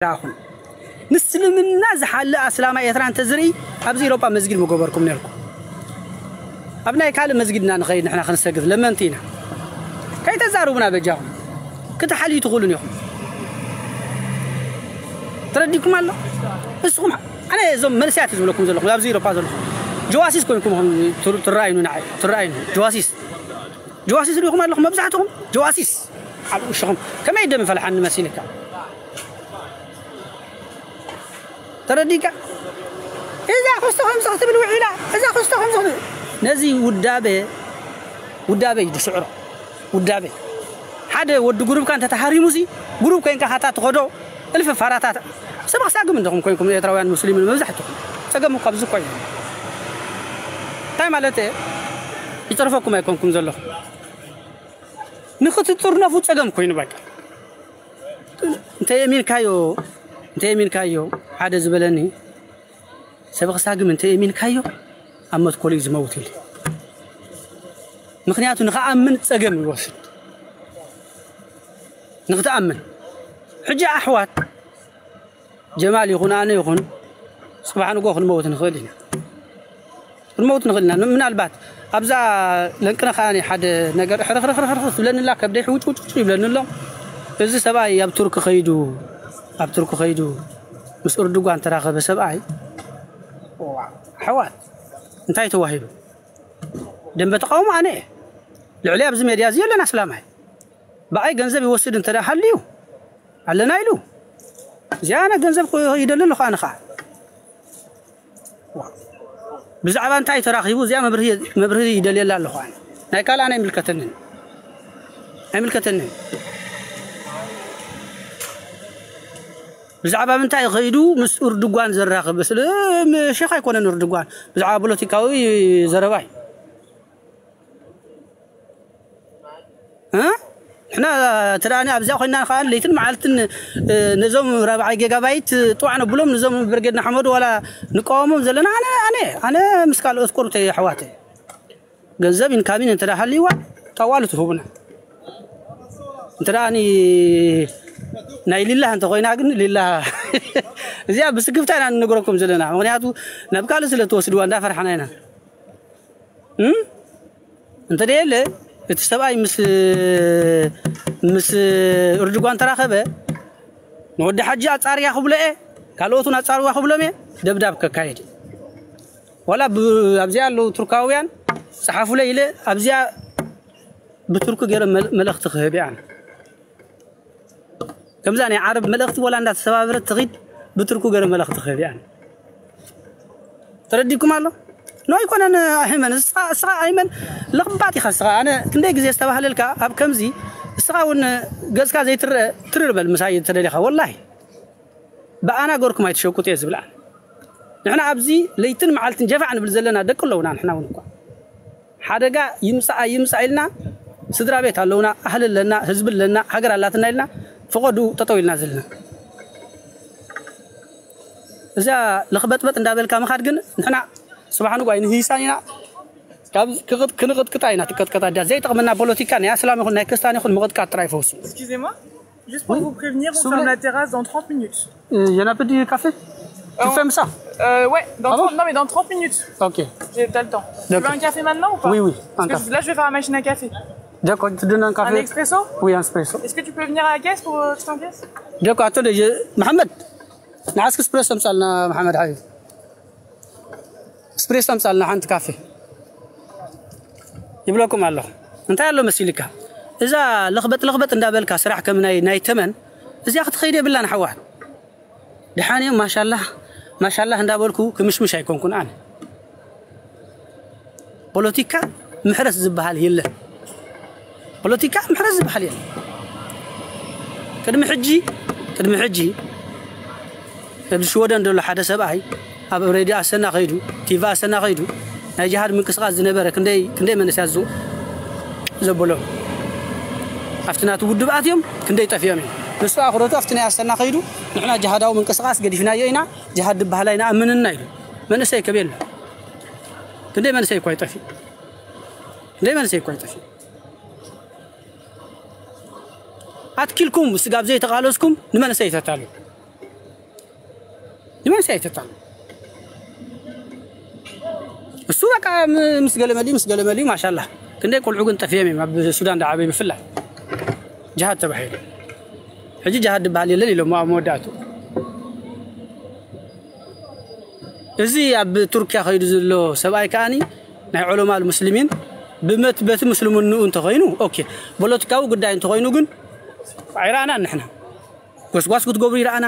ራኹም። ምስልምና ዝሓሊ ኣስላማይ ኤርትራ እንተዝርኢ ኣብዚ ኤሮጳ መስጊድ ምገበርኩም ነርኩም። ኣብ ናይ ካልእ መስጊድና ንኸይድ ንሕና ክንሰግድ ለመንቲ ኢና። ከይተዛርቡና በጃኹም ክትሓልዩ ትኽእሉን ኢኹም። ተረዲኩም ኣሎ። እስኹም ኣነ እዞም መንእሰያት ዝብለኩም ዘለኹም ኣብዚ ኤሮጳ ዘለኹም ጀዋሲስ ኮይንኩም ኢኹም ትር- ትረኣዩኑ ንዓይ ትረኣዩኑ ጀዋሲስ ጀዋሲስ ሪኹም ኣለኹም መብዛሕትኹም ጀዋሲስ ኣብ ውሽኹም ከመይ ደም ፈልሓኒ መሲልካ ተረዲካ እዛ ክስቶ ከምዚ ክትብል ውዒላ እዛ ክስቶ ከምዚ ክትብል ነዚ ውዳበ ውዳበ እዩ ዝስዕሮ ውዳበ ሓደ ወዲ ጉሩብካ እንተተሃሪሙሲ ጉሩብ ኮይንካ ካታ ትኸዶ እልፊ ፋራታት ሰብ ክሳግም እንደኹም ኮይንኩም ኤርትራውያን ሙስሊምን መብዛሕትኹም ጸገም እኳ ኣብዚ እኳ እዩ እንታይ ማለት እየ ይጸርፈኩም ኣይኮንኩም ዘለኹም ንኽትጥርነፉ ጸገም ኮይኑ በቃ እንተ የሚንካዮ እንተ የሚንካዮ ሓደ ዝበለኒ ሰብ ክሳግም እንተ የሚንካዮ ኣብ መትኮሉ እዩ ዝመውት ኢሉ ምክንያቱ ንኽኣምን ጸገም ይወስድ ንኽትኣምን ሕጂ ኣሕዋት ጀማል ይኹን ኣነ ይኹን ጽባሕ ንጎ ክንመውት ንኽእል ኢና ክንመውት ንኽእል ኢና ምናልባት ኣብዛ ለንቅነ ከኣ ሓደ ነገር ሕርኽርኽርኽርኽ ትብለኒ ኣላ ከብደይ ሕውጭውጭውጭ ይብለኒ ኣሎ እዚ ሰብኣይ ኣብ ቱርክ ኸይዱ ኣብ ቱርክ ኸይዱ ምስ እርድጓን ተራኸበ ሰብኣይ ኣሕዋት እንታይ ተዋሂቡ ደንበ ተቃውሞ ኣነ ልዕሊ ኣብዚ ሜድያ እዚ የለን ኣስላማይ ብኣይ ገንዘብ ይወስድ እንተ ሃልዩ ኣለና ኢሉ እዚኣ ኣነ ገንዘብ ይደሊ ኣለኹ ኣነ ከዓ ብዛዕባ እንታይ ተራኺቡ እዚኣ መብርሂ ይደልየላ ኣለኹ ኣነ ናይ ካልኣን ኣይምልከተንን ኣይምልከተንን ብዛዕባ ምንታይ ከይዱ ምስ እርድጓን ዘራኽብ ስለ ሸኽ ኣይኮነን እርድጓን ብዛዕባ ፖለቲካዊ ዘረባይ ንሕና ትዳኒ ኣብዚኣ ኮይና ከዓ ለይትን መዓልትን ነዞም ራብዓይ ጌጋባይት ጥዋዕ ነብሎም ነዞም ብርጌድ ንሓመዱ ዋላ ንቃወሞም ዘለና ኣነ ኣነ ኣነ ምስ ካልኦት ቆርብተይ ኣሕዋተይ ገንዘብ ኢንካሚን እንተ ሃልይዋ ታዋሉ ትህቡና እንተ ደኣ ናይ ሊላህ እንተ ኮይና ግን ሊላህ እዚኣ ብስክፍታ ኢና ንነግረኩም ዘለና ምክንያቱ ናብ ካልእ ስለ ትወስድዋ እንዳፈርሓና ኢና እንተ ደየለ እቲ ሰብኣይ ምስ ምስ እርድጓን ተራኸበ ንወዲ ሓጂ ኣጻርያ ክብሎ እየ ካልኦቱን ኣጻርዋ ክብሎም እየ ደብዳብ ከካየድ ዋላ ኣብዚኣ ኣለዉ ቱርካውያን ጸሓፉለይ ኢለ ኣብዚኣ ብቱርኪ ገይረ መልእኽቲ ክህብ እየ ከምዛ ናይ ዓረብ መልእኽቲ ወላ እንዳተሰባበረት ትኺድ ብትርኩ ገረ መልእኽቲ ክህብ እያ ተረዲኩም ኣሎ ኖ ኣይኮነን ኣይመን እስኻ ኣይመን ለኽባጥ ኢኻ እስኻ ኣነ ክንደይ ግዜ ዝተባህለልካ ኣብ ከምዚ እስኻ እውን ገጽካ ዘይትርእ ትርር በል ምሳይ ተደሊኻ ወላሂ ብኣና ገርኩም ኣይትሸቁጥ እየ ዝብል ኣነ ንሕና ኣብዚ ለይትን መዓልትን ጀፋዕ ንብል ዘለና ደቂ ኣለውና ንሕና እውን እኳ ሓደጋ ይምጻእ ኣይምጻእ ኢልና ስድራ ቤት ኣለውና ኣህሊ ኣለና ህዝቢ ኣለና ሃገር ኣላትና ኢልና ፈቐዱ ጠጠው ኢልና ዘለና እዛ ልኽበጥበጥ እንዳበልካ ምኻድ ግን ንሕና ጽባሕ ንጓይ ንህይሳን ኢና ካብ ክንቕጥቅጣ ኢና ትቀጥቀጣ ዳ ዘይጠቕመና ፖለቲካ ናይ ኣስላም ይኹን ናይ ክርስቲያን ይኹን ምቕጥቃጥ ጥራይ ፈውሱ Excusez-moi, juste pour vous prévenir, on ferme la terrasse dans trente minutes. Il y en a plus du café Tu fermes ça Euh, ouais, dans Ah bon trente, non mais dans trente minutes. Ok. J'ai t'as le temps. Tu veux D'accord. un café maintenant ou pas Oui, oui, un Parce que café. Là, je vais faire la machine à café. D'accord, tu donnes un café Un expresso Oui, un espresso. Est-ce que tu peux venir à la caisse pour euh, acheter un caisse D'accord, attendez, je... Mohamed, نعسك اسبريسو مسالنا محمد حبيب. اسبريسو مسالنا حنت كافي. يبلوكم الله. انت يا لو مسيلك. اذا لخبط لخبط اندا بالك سرح كم ناي ناي تمن. اذا اخذ خيدي بالله نحوات. ድሓን እዮም ማሻላህ ማሻላህ እንዳበልኩ ክምሽምሽ ኣይኮንኩን ኣነ ፖለቲካ ምሕረት ዝበሃል የለን ፖለቲካ ምሕረት ዝበሃል የለን ቅድሚ ሕጂ ቅድሚ ሕጂ ኣብ ሽወደን ዘሎ ሓደ ሰብኣይ ኣብ ሬድዮ ኣሰና ከይዱ ቲቪ ኣሰና ከይዱ ናይ ጅሃድ ምንቅስቃስ ዝነበረ ክንደይ ክንደይ መንእሰያት ዘበሎም ኣብቲ ናቱ ውድብ ኣትዮም ክንደይ ጠፊኦም እዮም ንሱ ኣኽረቱ ኣብቲ ናይ ኣሰና ከይዱ ንሕና ጅሃዳዊ ምንቅስቃስ ገዲፍናዮ ኢና ጅሃድ ዝበሃል ኣይንኣምንና ኢሉ መንእሰይ ከበየሎ ክንደይ መንእሰይ እኳ ይጠፊ ክንደይ መንእሰይ እኳ ይጠፊ ኣትኪልኩም ስጋብ ዘይተቃለስኩም ንመንእሰይ ተታሉ ንመንስ ኣይተጣሉ? እሱ በቃ ም-፣ ምስ ገለመሊ፣ ምስ ገለመሊ፣ ማሻላ። ክንደይ ቆልዑ ግን ጠፊኦም እዮም ኣብ ሱዳን ደዓበይ ብፍላይ። ጅሃድ ተባሂሉ። ሕጂ ጅሃድ ዝበሃል የለን ኢሎሞ ኣብ መወዳእቱ። እዚ ኣብ ቱርኪያ ከይዱ ዘሎ ሰብኣይ ከኣኒ ናይ ዑለማ ሙስሊሚን ብመት-፣ በቲ ምስልምንኡ እንተኾይኑ፣ ኦኬ። ፖለቲካዊ ጉዳይ እንተኾይኑ ግን ኣይረኣናን ንሕና። ጎስጓስ ክትገብሩ ይረኣና፣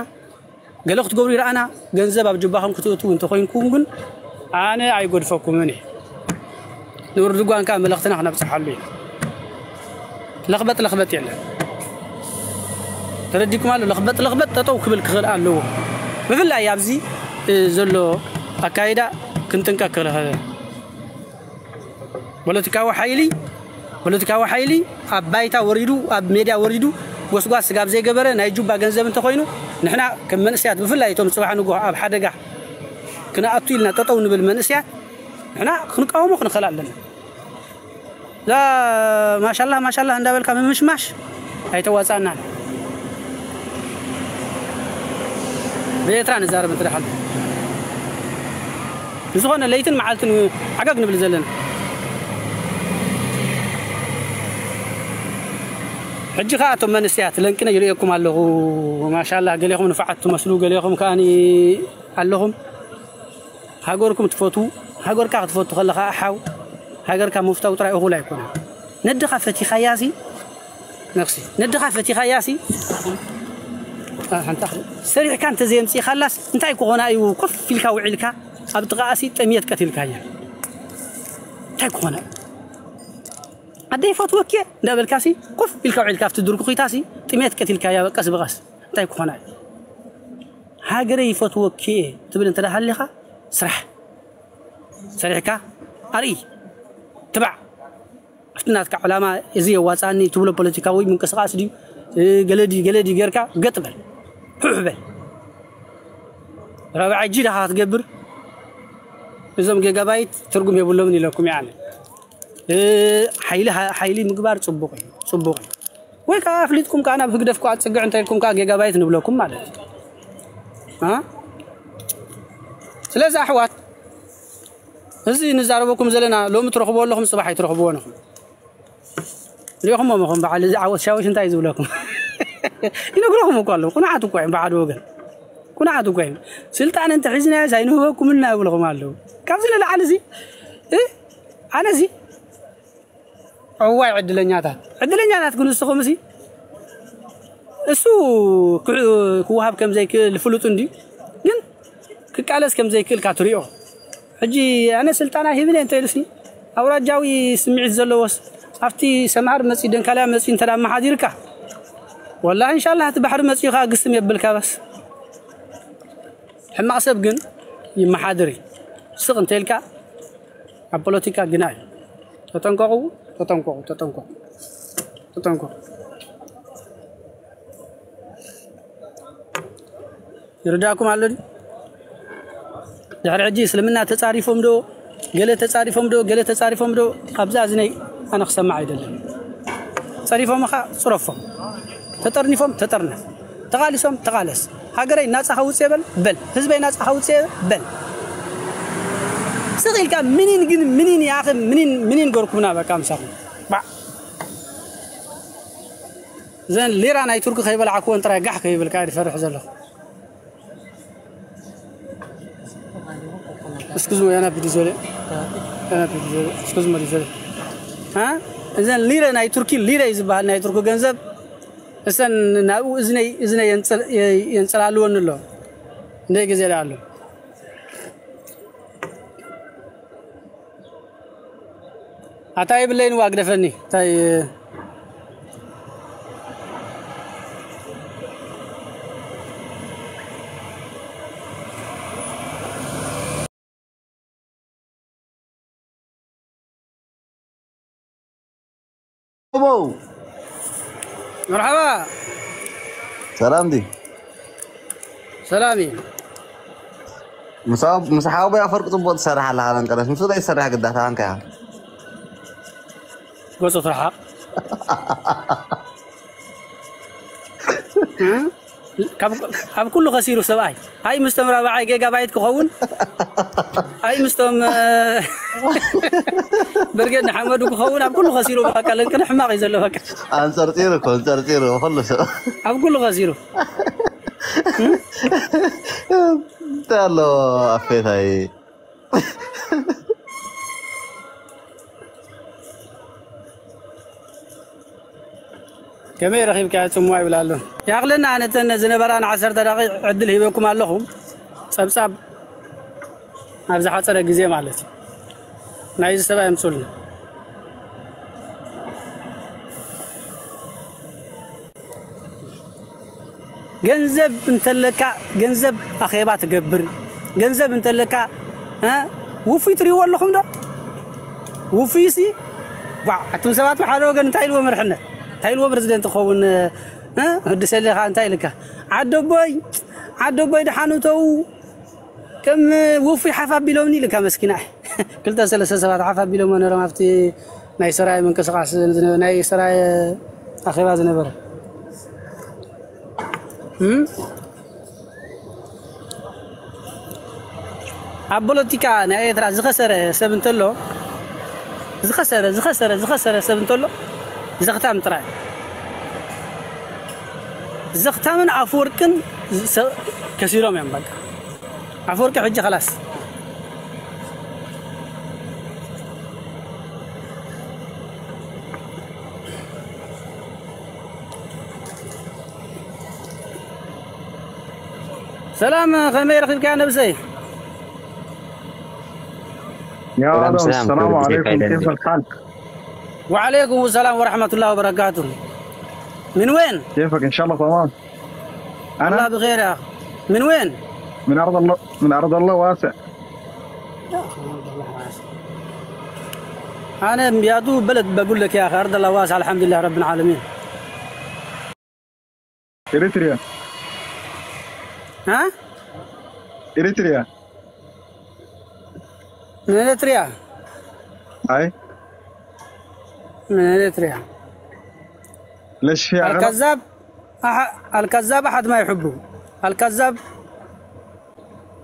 ገለ ክትገብሩ ይረኣና፣ ገንዘብ ኣብ ጅባኹም ክትእትዉ እንተኾይንኩም ግን ኣነ ኣይጎድፈኩምን እየ። ንኡርዱጓን ከኣ መልእኽትና ክነብጽሓሉ እዩ። ለኽበጥ ለኽበጥ የለን። ተረዲኩም ኣሎ? ለኽበጥ ለኽበጥ ጠጠው ክብል ክኽእል ኣለዎ። ብፍላይ ኣብዚ፣ እ፣ ዘሎ ኣካይዳ ክንጥንቀቅ ክኽእል። ፖለቲካዊ ሓይሊ፣ ፖለቲካዊ ሓይሊ ኣብ ባይታ ወሪዱ፣ ኣብ ሜድያ ወሪዱ፣ ጎስጓስ ስጋብ ዘይገበረ ናይ ጁባ ገንዘብ እንተኾይኑ፣ ንሕና ከም መንእሰያት፣ ብፍላይ እቶም ጽባሕ ንግሆ ኣብ ሓደጋ ክንኣቱ ኢልና ጠጠው ንብል መንእሰያት፣ ንሕና ክንቃወሞ ክንኽእል ኣለና። እዛ ማሻላህ፣ ማሻላህ እንዳበልካ ምምሽማሽ ኣይተዋጻእናን። ብኤርትራ ንዛረብ እንተ ደሓን። ብዝኾነ ለይትን መዓልትን ዓገግ ንብል ዘለና። ሕጂ ኸኣ እቶም መንእሰያት ለንቅነ ይርእየኩም ኣለኹ። ማሻላህ፣ ገሌኹም ንፉዓት ትመስሉ፣ ገሌኹም ከኣኒ ኣለኹም። ሃገርኩም ትፈትዉ፣ ሃገርካ ክትፈቱ ከለኻ ሓው፣ ሃገርካ ምፍታው ጥራይ እኹል ኣይኮነን። ነድኻ ፈቲኻያሲ፣ ነፍሲ፣ ነድኻ ፈቲኻያሲ፣ ኣ፣ ሓንታ፣ ሰሪሕካ እንተዘየምጺእኻላስ እንታይ ክኾና እዩ? ኮፍ ኢልካ ውዒልካ፣ ኣብ ጥቓኣሲ ጥምየት ቀቲልካያ። እንታይ ክኾና እዩ? ኣደይ ይፈትወኪ እንዳበልካሲ፣ ኮፍ ኢልካ ውዒልካ ኣብቲ ድርኩኺታሲ፣ ጥምየት ቀቲልካያ፣ ቀስ ብቐስ። እንታይ ክኾና እዩ? ሃገረይ ይፈትወኪ እየ ትብል እንተ ደኣ ሃሊኻ፣ ስራሕ። ሰሪሕካ ኣርኢ። ትባዕ። ኣብቲ ናትካ ዕላማ እዚ የዋጽኣኒ ትብሎ ፖለቲካዊ ምንቅስቓስ ድዩ? እ፣ ገለ ድዩ፣ ገለ ድዩ ጌርካ ገጥ በል። ሑሕ በል። ራብዓይ ጂ ዳኻ ክትገብር፣ እዞም ጌጋባይት ትርጉም የብሎምን ኢለኩም እየ ኣነ። እ፣ ሓይሊ፣ ሓይሊ ምግባር ጽቡቕ እዩ፣ ጽቡቕ እዩ። ወይ ከኣ ኣፍሊጥኩም ከኣ ናብ ህግደፍ ከኣ ጽግዕ እንተ ኢልኩም ከኣ ጌጋባይት ንብለኩም ማለት እዩ። አ? ስለዚ ኣሕዋት፣ እዚ ንዛረበኩም ዘለና ሎሚ ትረኽብዎ ኣለኹም፣ ጽባሕ ኣይትረኽብዎን ኢኹም። ሪኢኹሞም ኢኹም በዓል እዚ ዓወት ሻውሽ እንታይ እዩ ዝብለኩም? ይነግረኹም እኮ ኣለዉ። ቁኑዓት እኮ እዮም ብሓደ ወገን። ቁኑዓት እኮ እዮም። ስልጣን እንተ ሒዝናዮስ ኣይንህበኩምን ኢና ይብልኹም ኣለዉ። ካብዚ ንላዕሊ እዚ፣ እ? ኣነ እዚ እዋይ ዕድለኛታት፣ ዕድለኛታት ግን ንስኹም እሲ እሱ ክህ-፣ ክወሃብ ከም ዘይክእል ፍሉጥ እንድዩ፣ ግን ክቃለስ ከም ዘይክእል እካ ትሪኦ። ሕጂ ኣነ ስልጣን ኣይህብን እየ እንተ ኢሉሲ፣ ኣውራጃዊ ስምዒት ዘለዎስ ኣብቲ ሰምሃር መጺኡ፣ ደንካልያ መጺኡ እንተ ደኣ ኣመሓዲርካ፣ ወላሂ እንሻላህ እቲ ባሕሪ መጺኡ ከኣ ግስም የብልካ በስ። ሕማቕ ሰብ ግን ይመሓድር እዩ። ስቕ እንተ ኢልካ ኣብ ፖለቲካ ግና እዩ። ተጠንቀቑ፣ ተጠንቀቑ፣ ተጠንቀቑ፣ ተጠንቀቑ። ይርዳእኩም ኣሎ ድዩ? ድሕሪ ሕጂ እስልምና ተጻሪፎም ዶ፣ ገለ ተጻሪፎም ዶ፣ ገለ ተጻሪፎም ዶ፣ ኣብዛ እዝነይ ኣነ ክሰማዕ ኣይደልን። ጸሪፎምኻ ጽረፎም። ተጠርኒፎም ተጠርነፍ። ተቓሊሶም ተቓለስ። ሃገረይ ናጻ ከውጽእ በል፣ በል። ህዝበይ ናጻ ከውጽእ በል። ስቕ ኢልካ ምኒን ግን ምኒን ያኸ ምኒን፣ ምኒን ገርኩምና በቃ ምሳኹም። ባዕ። እዘን ሊራ ናይ ቱርኪ ከይበላዕክወን ጥራይ ጋሕ ከይብልካ እየ ዝፈርሕ ዘለኹ። እስክዝሞ ያና ቢዲ ዞለ። ያና ቢዲ ዞለ። እስክዝሞ ዲ ዞለ። አ? እዘን ሊረ ናይ ቱርኪ፣ ሊረ እዩ ዝበሃል ናይ ቱርኪ ገንዘብ። እሰን ናብኡ እዝነይ፣ እዝነይ የንጽል-፣ የ-፣ የንጽላልወኒ ኣሎ። እንደይ ግዜ ደኣ ኣሎ። ኣታ ይብለይን ዋ ግደፈኒ። እንታይ ቦው። መርሓባ። ሰላም ዲ? ሰላም እዩ። ምሳ-፣ ምስ ሓወቦይ ኣፈወርቂ ጽቡቕ ትሰርሕ ኣለኻ፣ ለንቀለስ። ምስኡ ዘይትሰርሕ ግዳታ ኣንካ ኢኻ። ገጹ ትርሓቕ። ካብ ኣብ ኩሉ ከሲሩ ሰብኣይ። ኣይ ምስቶም ራብዓይ ጌጋባይት ክኸውን፣ ኣይ ምስቶም ብርጌድ ንሓመዱ ክኸውን ኣብ ኩሉ ከሲሩ። በቃ ለንቅነ ሕማቕ እዩ ዘሎ። በቃ ኣንጸርጺሩ እኮ፣ ኣንጸርጺሩ ኩሉ ሰብ። ኣብ ኩሉ ከሲሩ። እንታይ ኣሎ ኣፌታይ? ከመይ ረኺብካዮ ጽምዋ ይብል ኣሎ። ያቕለና ነተን ዝነበራ ንዓሰርተ ደቂቕ ዕድል ሂበኩም ኣለኹ። ጸብጻብ ኣብ ዝሓጸረ ግዜ ማለት እዩ። ናይዚ ሰብኣይ ኣምጹልና። ገንዘብ እንተለካ ገንዘብ ኣኼባ ትገብር። ገንዘብ እንተለካ እ ውፉይ ትሪእዎ ኣለኹም ዶ? ውፉይ ሲ ዋ ኣቱም ሰባት ሓደ ወገን እንታይ ኢልዎ መርሕነት እንታይ ኢልዎ ፕሬዝደንት ክኸውን እ ህድሰ ኣለኻ እንታይ ኢልካ ዓደቦይ ዓደቦይ ደሓኑተው ከም ውፉይ ሓፍ ኣቢሎምኒ ኢልካ መስኪና ክልተ ሰለስተ ሰባት ሓፍ ኣቢሎሞ ነሮም ኣብቲ ናይ ሰራየ ምንቅስቃስ ናይ ሰራየ ኣኼባ ዝነበረ እም? ኣብ ፖለቲካ ናይ ኤርትራ ዝኸሰረ ሰብ እንተሎ ዝኸሰረ ዝኸሰረ ዝኸሰረ ሰብ እንተሎ ዘኽታም ጥራይ ዘኽታምን ኣፍወርቅን ከሲሮም እዮም በቃ ኣፍወርቂ ሕጂ ኸላስ ሰላም ከመይ ረኺብካያ ነብሰይ يا آدم السلام عليكم كيف الحال؟ وعليكم السلام ورحمة الله وبركاته من وين؟ كيفك إن شاء الله تمام؟ الله بخير يا أخي من وين؟ من أرض الله من أرض الله واسع أنا ميادو بلد بقول لك يا أخي أرض الله واسع الحمد لله رب العالمين إريتريا ها؟ إريتريا من إريتريا أي من إريتريا ليش في عرب؟ الكذاب أح... الكذاب أحد ما يحبه الكذاب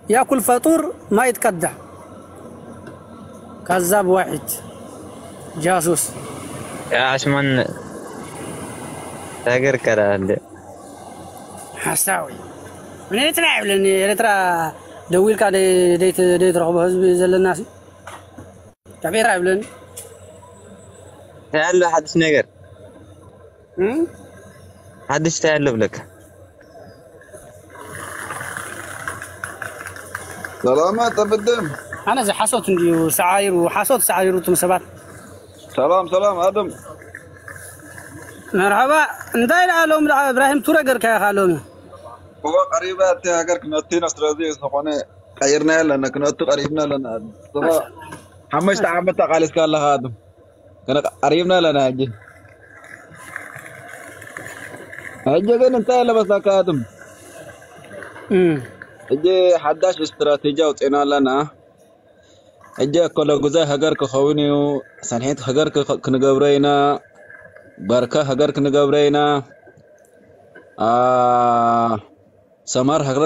يأكل فطور ما يتكدع كذاب واحد جاسوس يا عشمان تاجر كده ሓሳዊ ንኤርትራ ይብለኒ ኤርትራ ደዊልካ ደይትረኽቦ ህዝቢ ዘለና ካብ ኤርትራ ይብለኒ ያለ ሓድሽ ነገር ሓድሽ እንታይ ኣሎ ብለካ ሰላማት ጠብደም ኣነ እዚ ሓሶት እንድዩ ሰዓይሩ ሓሶት ሰዓይሩ እቱም ሰባት ሰላም ሰላም ኣደም መርሓባ እንታይ ደኣ ሎም ደኣ እብራሂም ቱረ ገርካ ኢኻ ሎሚ እወ ቀሪባ እቲ ሃገር ክነቱ ኢና ስለዚ ዝኾነ ቀይርና ኣለና ክነቱ ቀሪብና ኣለና ሓሙሽተ ዓመት ተቃሊስካ ኣለኻ ኣደም ግን ቀሪብና ኣለና ሕጂ ሕጂ ግን እንታይ ኣለበሳካ ኣደም ሕጂ ሓዳሽ ስትራቴጂ ኣውፅእና ኣለና ሕጂ እኮ ለጉዛይ ሃገር ክኸውን እዩ ሰንሒት ሃገር ክንገብሮ ኢና በርከ ሃገር ክንገብሮ ኢና ሰማር ሃገር